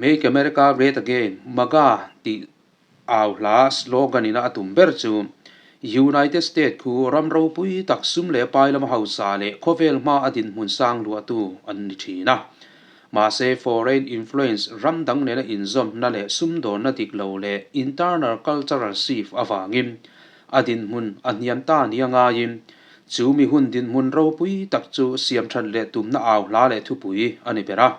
Make America Great Again, MAGA, tih au hla slogan ina a tum ber chu United States khu ram ropui tak sum leh pai lama hausa leh khawvel hma a dinhmun sang luahtu an ni thin a. Mahse foreign influence ram dang nena inzawmna leh sumdawnna dik lo leh internal cultural shift avangin a dinhmun a hniam ta nia ngaiin chu mi hun dinhmun ropui tak chu siamthat leh tumna au hla leh thupui a ni ber a.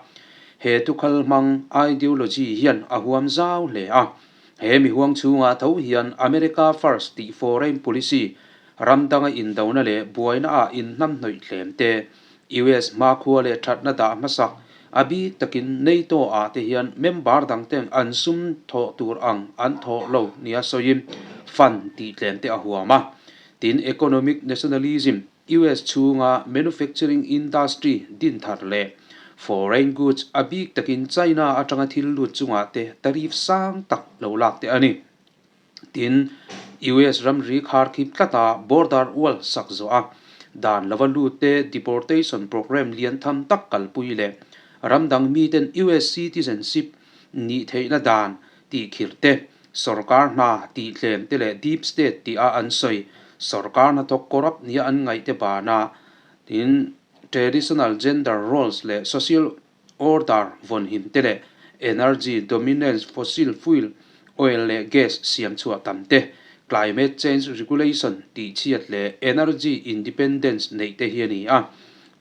He tukhal hmang ideology hian a huam zau hle a. He mi huang chhungah tho hian America First tih foreign policy ram danga indona leh buaina ah inhnamhnawih thlem te, US hmakhua leh thatna dah hmasak a bik takin NATO ah te hian member dang ten an sum thawh tur ang an thawh lo nia sawiin fund tih tlem te a huam a. Tin, economic nationalism, US chhunga manufacturing industry din thar leh foreign goods a bik takin China atanga thil lut chungah te tariff sang tak lo lak te a ni. Tin, US ramri kharkhip tlata border wall sak zawh a, dan lova lutte deportation program lian tham tak kalpui leh ram dang miten US citizenship nih theihna dan tihkhirh te, sorkar hna tihtlem te leh deep state tih a an sawi sorkar hnathawk corrupt nia an ngaih te bana tin traditional gender roles leh social Order vawnhim te leh energy dominance fossil fuel, oil leh gas siam chhuah tam te, climate change regulation tih chhiat leh energy independence neih te hi a ni a.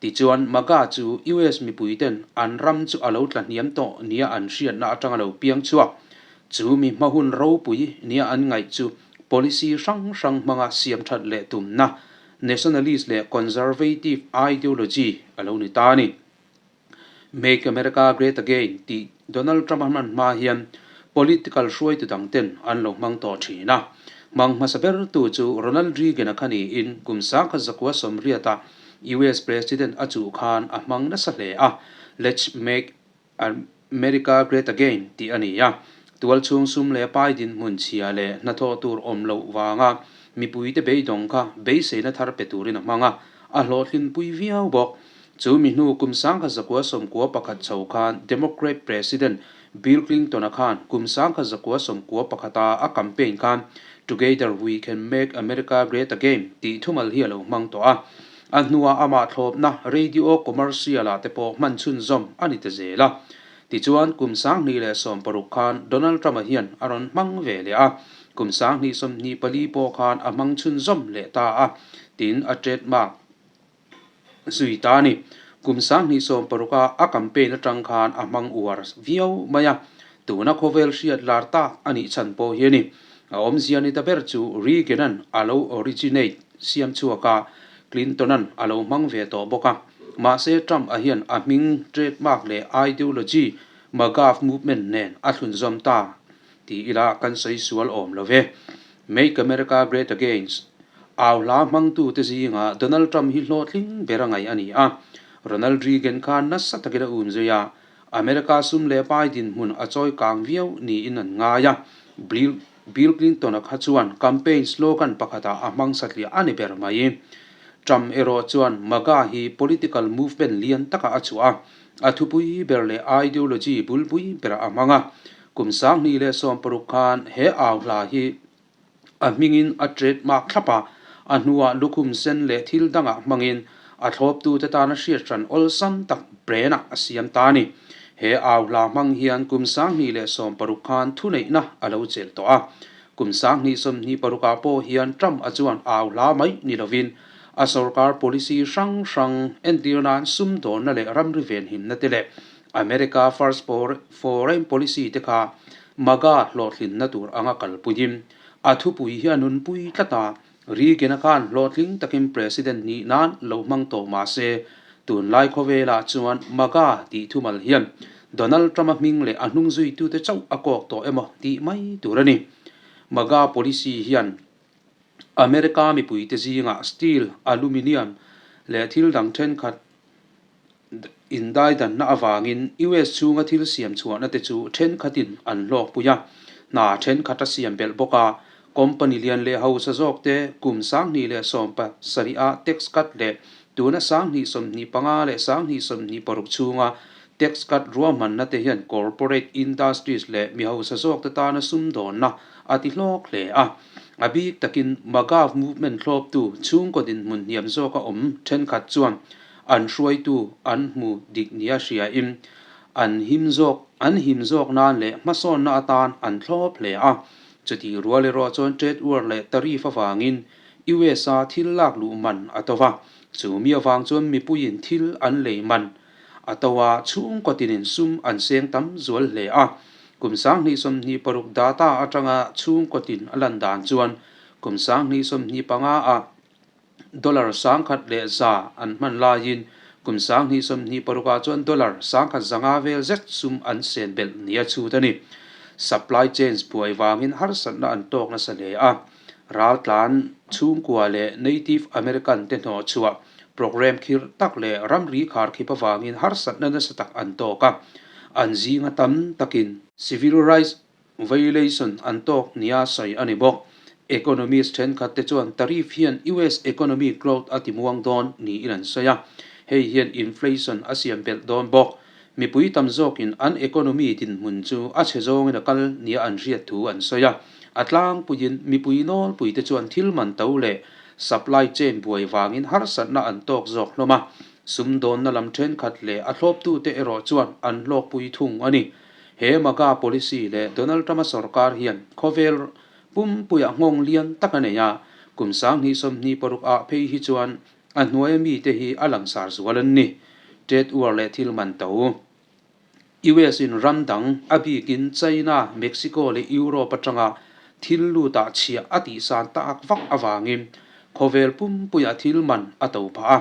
Tichuan, MAGA chu US mipui ten an ram chu a lo tla hniam tawh nia an hriatna atanga lo piang chhuak. Chu mi hma hun ropui nia an ngaih chu policy hrang hrang hmanga siam that leh tumna nationalist leh conservative ideology a lo ni ta a ni. Make America Great Again tih Donald Trump a hman hma hian political hruaitu dang ten an lo hmang tawh thin a. Hmang hmasa bertu chu Ronald Reagan-a kha niin kum 1980-ah US President a chuh khan a hmang nasa hle a, Let's make America Great Again tih a ni a. Tualchhung sum leh pai dinhmun chhia leh hnathawh tur awm loh vanga mipuite beidawng kha beiseina thar pe turin a hmang a, a hlawhtlinpui viau bawk. Chu mi hnu kum 1991 chho khan Democrat President Bill Clinton-a khan kum 1991-a a campaign khan Together we can make America great again tih thumal hi a lo hmang tawh a. A hnuah amah thlawpna radio commercial-ah te pawh hman chhunzawm a ni ta zel a. Tichuan kum 2016 khan Donald Trump-a hian a rawn hmang ve leh a, kum 2024 pawh khan a hmang chhunzawm leh ta a, tiin a trademark. Zui ta a ni. Kum 2016 a a campaign atang khan a hmang uar viau mai a, tuna khawvel hriat lar tak a nih chhan pawh hi a ni. A awmzia ni ta ber chu Reagan-a'n a lo originate siam chhuak a, Clinton-a'n a lo hmang ve tawh bawk a. Mahse Trump-a hian a hming trademark leh ideology MAGA movement nen a thlunzawm ta ti ila kan sawi sual awm lo ve. Make America Great Again Au hla hmangtute zingah Donald Trump hi hlawhtling ber a ngaih a ni a. Ronald Reagan khan nasa takin a um zui a, America sum leh pai dinhmun a chawi kang viau niin an ngai a. Bill Clinton-a kha chuan campaign slogan pakhatah a hmang satliah a ni ber mai. Trump erawh chuan MAGA hi political movement lian takah a chhuah a, a thupui ber leh ideology bulpui berah a hmang a. Kum 2016 khan he au hla hi A hmingin a trademark thlap a, a hnuah lukhum sen leh thil dangah hmangin a thlawptute tana hriat hran awlsam tak brand-ah a siam ta a ni. He au hla hmang hian kum 2016 khan thuneihna a lo chelh tawh a. Kum 2026 ah pawh hian Trump-a chuan au hla mai ni lovin a sorkar policy hrang hrang entir nan sumdawnna leh ramri venhimna te leh America First Foreign Policy te kha MAGA hlawhtlinna tur anga kalpuiin a thupui hi a nunpui tlat a, Reagan-a khan hlawhtling takin President nih nan lo hmang tawh mah se, tunlai khawvelah chuan MAGA tih thumal hian Donald Trump-a hming leh a hnungzuitute chauh a kawk tawh emaw tih mai tur a ni. MAGA policy hian America mipuite zingah steel, aluminium leh thil dang thenkhat Indaidanna avangin US chhunga thil siam chhuahna te chu thenkhatin an hlawkpui a, hna thenkhat a siam belh bawk a. Company lian leh hausa zawk te kum 2017 ah tax cut leh tuna 2025 leh 2026 chhunga Tax cut ruahmanna te hian corporate industries leh mi hausa zawkte tana sumdawnna a ti hlawk hle a. A bik takin MAGA movement thlawptu chhungkaw dinhmun hniam zawka awm thenkhat chuan an hruaitu an hmu dik nia hriain an him zawk an him zawk nan leh hmasawnna atan an thlawp hle a. Chutih rual erawh chuan trade war leh tariff avangin US-a thil lak luh man a to va, chu mi avang chuan mipuiin thil an lei man a to a, chhungkaw tinin sum an seng tam zual hle a. Kum 2026 data atanga chhungkaw tin a lan dan chuan kum 2025 ah Dollar 1100 an hman laiin kum 2026 ah chuan dollar 1100 vel zet sum an sen belh nia chhut a ni. Supply chains buai vangin harsatna an tawk nasa hle a. Raltlan chhungkua leh Native American te hnawh chhuah program khirh tak leh ramri kharkhip avangin harsatna nasa tak an tawk a, an zinga tam takin civil rights Violation an tawk nia sawi a ni bawk. Economist thenkhat te chuan tariff hian US economy growth a ti muang dawn niin an sawi a, hei hian inflation a siam belh dawn bawk. Mipui tam zawkin an economy dinhmun chu a chhe zawngin a kal nia an hriat thu an sawi a, a tlangpuiin mipui nawlpui te chuan thil man to leh supply chain buai vangin harsatna an tawk zawk hlawm a, sumdawnna lam thenkhat leh a thlawptute erawh chuan an hlawkpui thung a ni. He MAGA policy leh Donald Trump-a sorkar hian khawvel pumpuiah nghawng lian tak a nei a, kum 2026 ah phei hi chuan a hnuaia mite hi a langsar zual an ni. Trade war leh thil man to. US in ram dang, a bikin China, Mexico leh Europe atanga thil lutah chhiah a tihsan tak vak avangin Khawvel pumpuiah thil man a to phah a,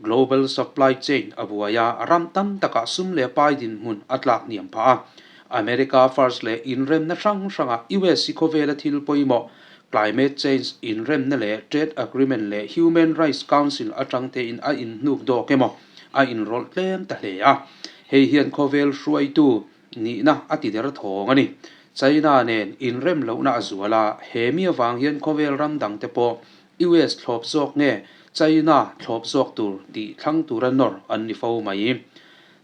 global supply chain a buai a, ram tam takah sum leh pai dinhmun a tlak hniam phah a. America First leh inremna hrang hrangah US hi khawvela thil pawimawh, climate change inremna leh trade agreement leh Human Rights Council atang tein a inhnuk dawk emaw a inrawlh tlem ta hle a. Hei hian khawvel hruaitu nihna a ti der thawng a ni. China nen inrem lohna a zual a, he mi avang hian khawvel ram dangte pawh US thlawp zawk nge China thlawp zawk tur tih thlang tura nawr an ni fo mai.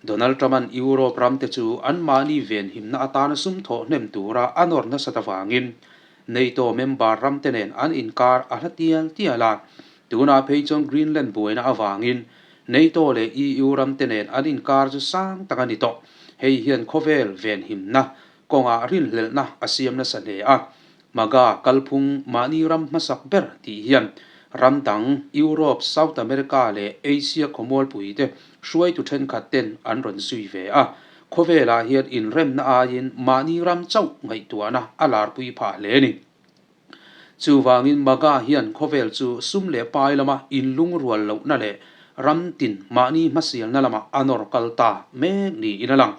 Donald Trump-a'n Europe ramte chu anmahni venhimna atana sum thawh hnem tura a nawr nasat avangin NATO member ramte nen an inkar a hla tial tial a, tunah phei chuan Greenland buaina avangin NATO leh EU ramte nen an inkar chu sang tak a ni tawh. Hei hian khawvel venhimna kawngah rinhlelhna a siam nasa hle a. MAGA kalphung mahni ram hmasak ber tih hian ram dang Europe, South America leh Asia khawmualpui te hruaitu thenkhat ten an rawn zui ve a. Khawvelah hian inremna aiin mahni ram chauh ngaihtuahna a larpui phah hle a ni. Chuvangin MAGA hian khawvel chu sum leh pai lama inlungrual lohna leh ram tin mahni hmasialna lamah a nawr kal ta mek niin a lang.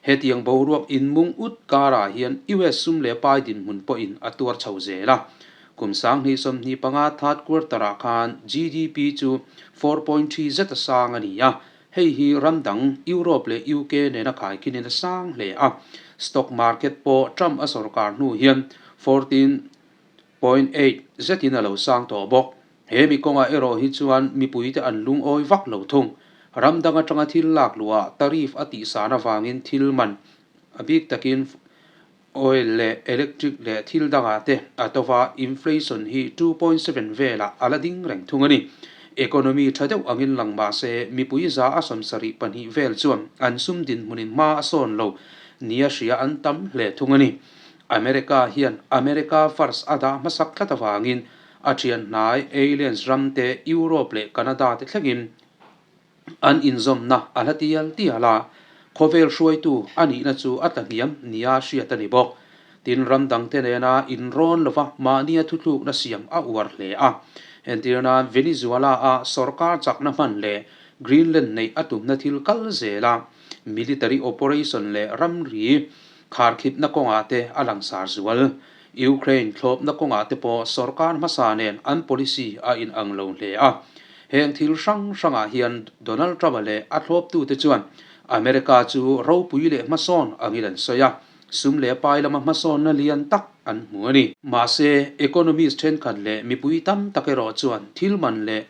Hetiang boruak inmung ut karah hian US sum leh pai dinhmun pawhin a tuar chho zel a. Kum 2025 third quarter-ah khan GDP chu 4.3 zet a sang a ni a, Hei hi ram dang Europe leh UK nena khaikinin a sang hle a, stock market pawh Trump a sorkar hnu hian 14.8 zetin a lo sang tawh bawk. He mi kawngah erawh hi chuan mipuite an lungawi vak lo thung. Ram dang atanga thil lak luhah tariff a tihsan avangin thil man a bik takin Oil leh electric leh thil dangah te a to va, inflation hi 2.7 velah a la ding reng thung a ni. Economy tha deuh angin lang mah se, mipui za a 72 vel chuan an sum dinhmunin hma a sawn lo nia hria an tam hle thung a ni. America hian America First a dah hmasak tlat avangin a thian hnai aliens ram te Europe leh Canada te thlengin An inzawmna a hla tial tial a, khawvel hruaitu a nihna chu a tla hniam nia hriat a ni bawk. Tin, ram dangte nena inrawn lova mahnia thuthlukna siam a uar hle a. Entirna, Venezuela-a sorkar chakna hman leh Greenland neih a tumna thil kal zel a, military operation leh ramri kharkhipna kawngah te a langsar zual. Ukraine thlawpna kawngah te pawh sorkar hmasa nen an policy a inang lo hle a. Heng thil hrang hrangah hian Donald Trump-a leh a thlawptute chuan America chu ropui leh hmasawn angin an sawi a, sum leh pai lama hmasawnna lian tak an hmu a ni. Mahse, economist thenkhat leh mipui tam tak erawh chuan thil man leh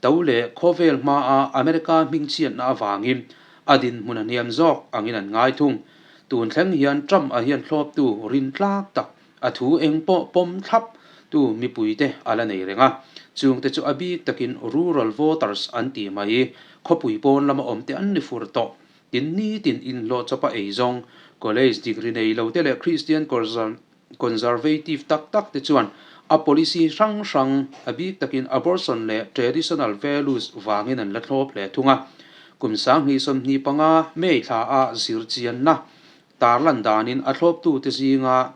to leh khawvel hmaa America hmingchhiatna avangin a dinhmun a hniam zawk angin an ngai thung. Tun thleng hian Trump-a hian thlawptu rintlak tak a thu eng pawh pawm thlap tu mipuite a la nei reng a. Chungte chu a bik takin rural voters an tih mai, khawpui pawn lama awmte an ni fur tawh. Tin nitin inhlawh chawpa ei zawng, college degree nei lote leh Christian conservative tak tak te chuan a policy hrang hrang, a bik takin abortion leh traditional values vangin an la thlawp hle thung a. Kum 2025 May thla a zirchianna tarlan danin a thlawptute zinga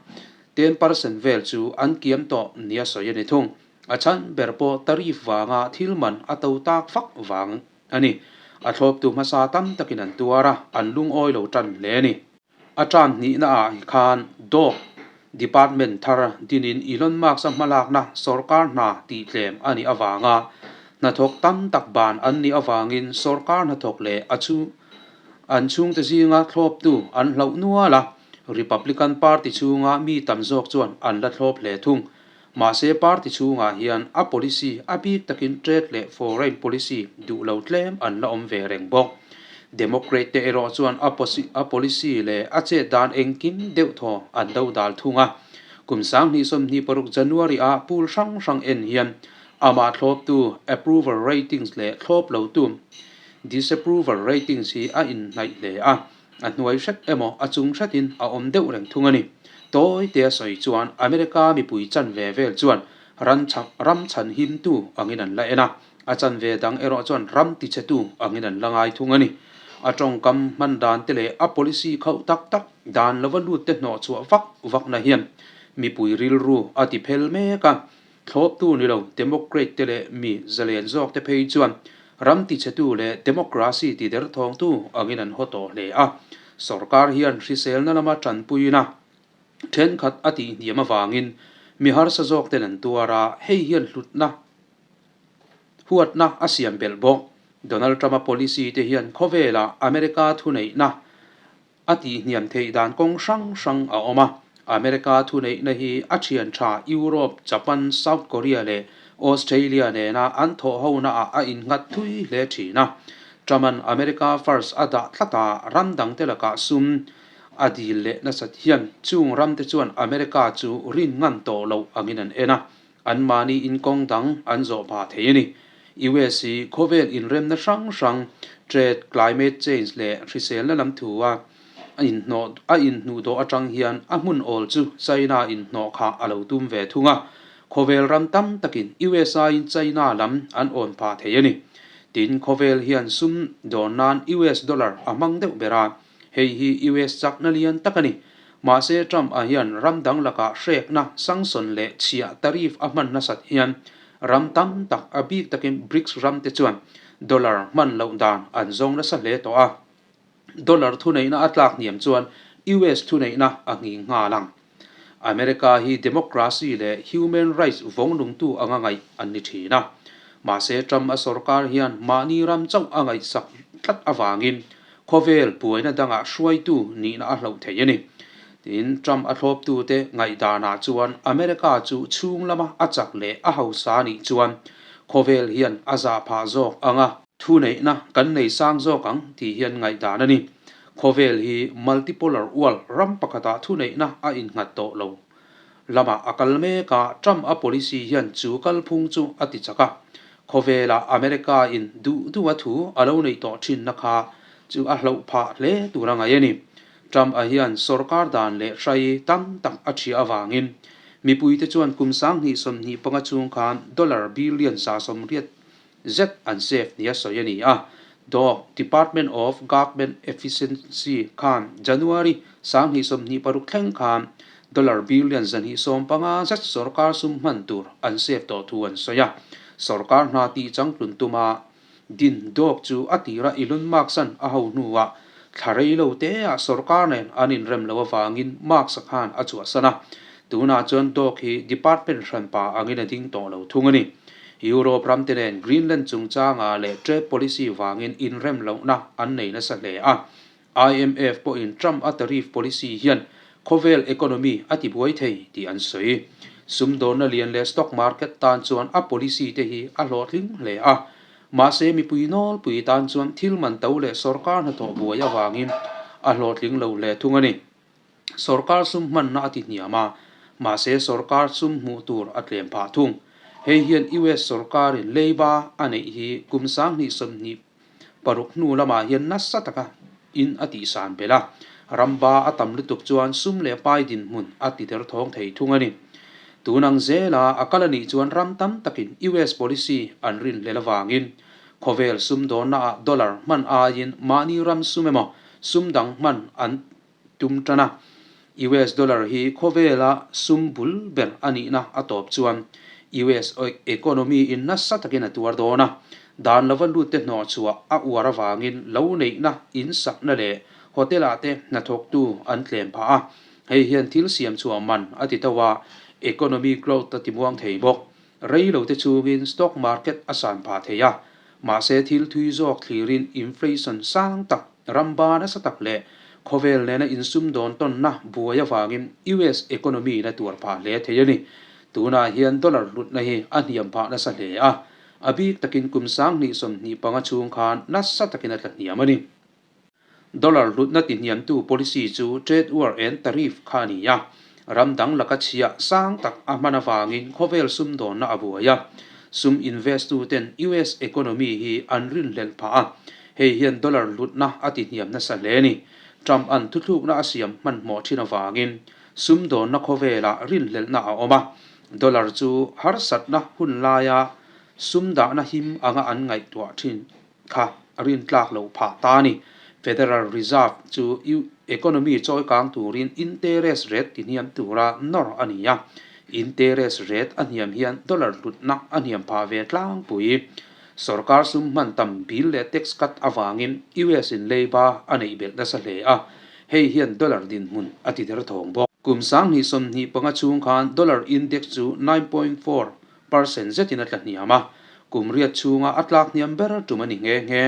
10% vel chu an kiam tawh nia sawi a ni thung. A chhan ber pawh tariff vanga thil man a to tak fak vang a ni. A thlawptu hmasa tam takin an tuar a, an lungawi lo tan hle a ni. A tan hnihna ah khan Dog Department thar dinin Elon Musk-a hmalakna sawrkar hna tihtlem a nih avanga hnathawk tam tak ban an nih avangin sawrkar hnathawk leh a chu an chhungte zinga thlawptu an hlauh nual a, Republican Party chhunga mi tam zawk chuan an la thlawp hle thung. Mahse party chhungah hian a policy a bik takin trade leh foreign policy duh lo tlem an la awm ve reng bawk. Democrat te erawh chuan a a policy leh a chet dan engkim deuh thaw an do dal thung a. Kum 2026 January a pool hrang hrang en hian amah thlawptu approval ratings leh thlawp lotu disapproval ratings hi a inhnaih hle a. A hnuai hret emaw a chung hretin a awm deuh reng thung a ni. Tawi tea sawi chuan America mipui chanve vel chuan ran ram chhan himtu angin an la en a, a chanve dang erawh chuan ram tichhetu angin an la ngai thung a ni. A tawngkam hman dan te leh a policy khauh tak tak dan lova lut te hnawh chhuah vak vakna hian mipui rilru a ti phel mek a. Thlawptu ni lo Democrat te leh mi zalen zawk te phei chuan ram tichhetu leh democracy ti derthawngtu angin an haw tawh hle a. Sorkar hian hriselna lama tanpuina thenkhat a tihhniam avangin mi harsa zawk ten an tuar a, hei hian hlutna huatna a siam belh bawk. Donald Trump-a policy te hian khawvelah America thuneihna A tihhniam theih dan kawng hrang hrang a awm a. America thuneihna hi a thian tha Europe, Japan, South Korea leh Australia nena an thawhhona ah a innghat thui hle thin a. Trump-a'n America First a dah tlat a, ram dangte lakah sum a dil leh nasat hian chung ramte chuan America chu rin ngan tawh loh angin an en a. Anmahni in kawng dang an zawh phah thei a ni. US hi khawvel inremna hrang hrang, trade, climate change leh hriselna lam thu a inhnawh a inhnuhdawh atang hian a hmun awl chu China inhnawh kha a lo tum ve thung a. Khawvel ram tam takin US aiin China lam an awn phah thei a ni. Tin, khawvel hian sum dawn nan US dollar a hmang deuh ber a. Hei hi US chakna lian tak a ni. Mahse Trump-a hian ram dang lakah hrekna, sanction leh chhiah tariff a hman nasat hian ram tam tak, a bik takin BRICS ram te chuan dollar hman loh dan an zawng nasa hle tawh a. Dollar thuneihna a tlak hniam chuan US thuneihna a nghing nghal ang. America hi democracy leh human rights vawnglungtu anga ngaih an ni thin a. Mahse Trump a sorkar hian mahni ram chauh a ngaihsak tlat avangin khawvel buaina dangah hruaitu nihna a hloh thei a ni. Tin, Trump a thlawptute ngaihdanah chuan America chu chhung lama a chak leh a hausa nih chuan khawvel hian a zah phah zawk anga Thuneihna kan nei sang zawk ang tih hian ngaihdan a ni. Khawvel hi multipolar world ram pakhatah thuneihna a innghat tawh lo lamah a kal mek a, Trump a policy hian chu kalphung chu a ti chak a. Khawvelah America in duh duh a thu a lo neih tawh thinna kha chu a hloh phah hle tur a ngaih a ni. Trump a hian sorkar dan leh hrai tam tak a thiah avangin mipuite chuan kum 2025 chhung khan dollar billion 180 zet an save nia sawi a ni a. Dawk, Department of Government Efficiency, khan January 2026 thleng khan dollar billion 215 zet sorkar sum hman tur an save tawh thu an sawi a. Sorkar hna tih changtlun tuma din dawk chu a tira Elon Musk-a'n a ho hnuah thla rei lo teah sorkar nen an inrem lo avangin Musk-a khan a chhuahsan a. Tunah chuan dawk hi department hranpa angin a ding tawh lo thung a ni. Europe ramte nen Greenland chungchangah leh trade policy vangin inrem lohna an nei nasa hle a. IMF pawhin Trump a tariff policy hian khawvel economy a tibuai thei tih an sawi. Sumdawnna lian leh stock market tan chuan a policy te hi a hlawhtling hle a. Mahse, mipui nawlpui tan chuan thil man to leh sorkar hnathawh buai avangin a hlawhtling lo hle thung a ni. Sorkar sum hmanna a ti hniam a, mahse sorkar sum hmuh tur a tlem phah thung. Hei hian US sorkarin leiba a neih hi kum 2026 hnu lamah hian nasa taka in a tihsan belh a, ramba a tam lutuk chuan sum leh pai dinhmun a ti derthawng thei thung a ni. Tun ang zela a kal a nih chuan ram tam takin US policy an rinhlel avangin khawvel sumdawnnaah dollar hman aiin mahni ram sum emaw sum dang hman an tum tan a. US dollar hi khawvela sum bul ber a nihna a tawp chuan US economy in nasa takin a tuar dawn a. Dan lova lutte hnawh chhuah a uar avangin lo neihna, in sakna leh hotel ah te hnathawktu an tlem phah a. Hei hian thil siam chhuah man a ti to a, economy growth a ti muang thei bawk. Rei lo te chungin stock market a san phah thei a, mahse thil thui zawk thlirin inflation sang tak, ramba nasa tak leh khawvel nena insumdawn tawnna buai avangin US economy in a tuar phah hle thei a ni. Tunah hian dollar hlutna hi a hniam phah nasa hle a, a bik takin kum 2025 chhung khan nasa takin a tla hniam a ni. Dollar hlutna tihniamtu policy chu trade war and tariff kha a ni a, ram dang laka chhia sang tak a hman avangin khawvel sumdawnna a buai a, sum invest tu ten US economy hi an rinhlelh phah a, hei hian dollar hlutna a tihniam nasa hle a ni. Trump an thuthlukna a siam hmanhmawh thin avangin sumdawnna khawvelah rinhlelhna a awm a, dollar chu harsatna hun laia sumdahna him anga an ngaihtuah thin. Kha a rintlak loh phah ta a ni. Federal Reserve chu economy chawi kang turin interest rate tihniam tura nawr a ni a. Interest rate a hniam hian dollar hlutna a hniam phah ve tlangpui. Sorkar sum hman tam bill leh tax cut avangin US in leiba a neih belh nasa hle a, hei hian dollar dinhmun a ti derthawng bawk. Kum 2025 chhung khan dollar index chu 9.4 Percent zetin a tla hniam a, kum riat chhunga a tlak hniam ber tum a ni nghe nghe.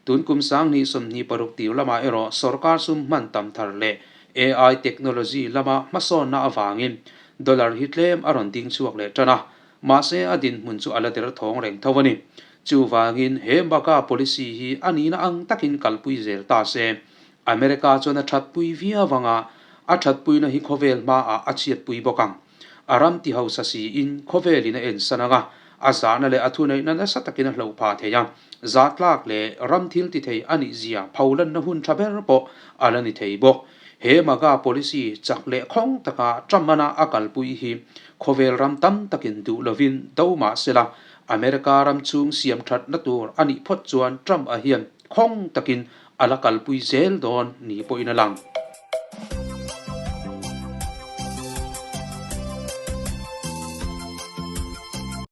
Tun kum 2026 tir lamah erawh sorkar sum hman tam thar leh AI technology lama hmasawnna avangin dollar hi tlem a rawn ding chhuak leh tan a, mahse a dinhmun chu a la der thawng reng tho a ni. Chuvangin he MAGA policy hi a nihna ang takin kalpui zel ta se, America chuan a thatpui viau anga a thatpuina hi khawvel hmaah a chhiatpui bawk ang. A ram ti hausa siin khawvelin a ensan ang a, a zahna leh a thuneihna nasa takin a hloh phah thei a, zahtlak leh ram thil ti thei a nih zia pholanna hun tha ber pawh a la ni thei bawk. He MAGA policy chak leh khawng taka Trump-ana a kalpui hi khawvel ram tam takin duh lovin do mah sela, America ram chhung siam thatna tur a nih phawt chuan Trump-a hian khawng takin a la kalpui zel dawn ni pawhin a lang.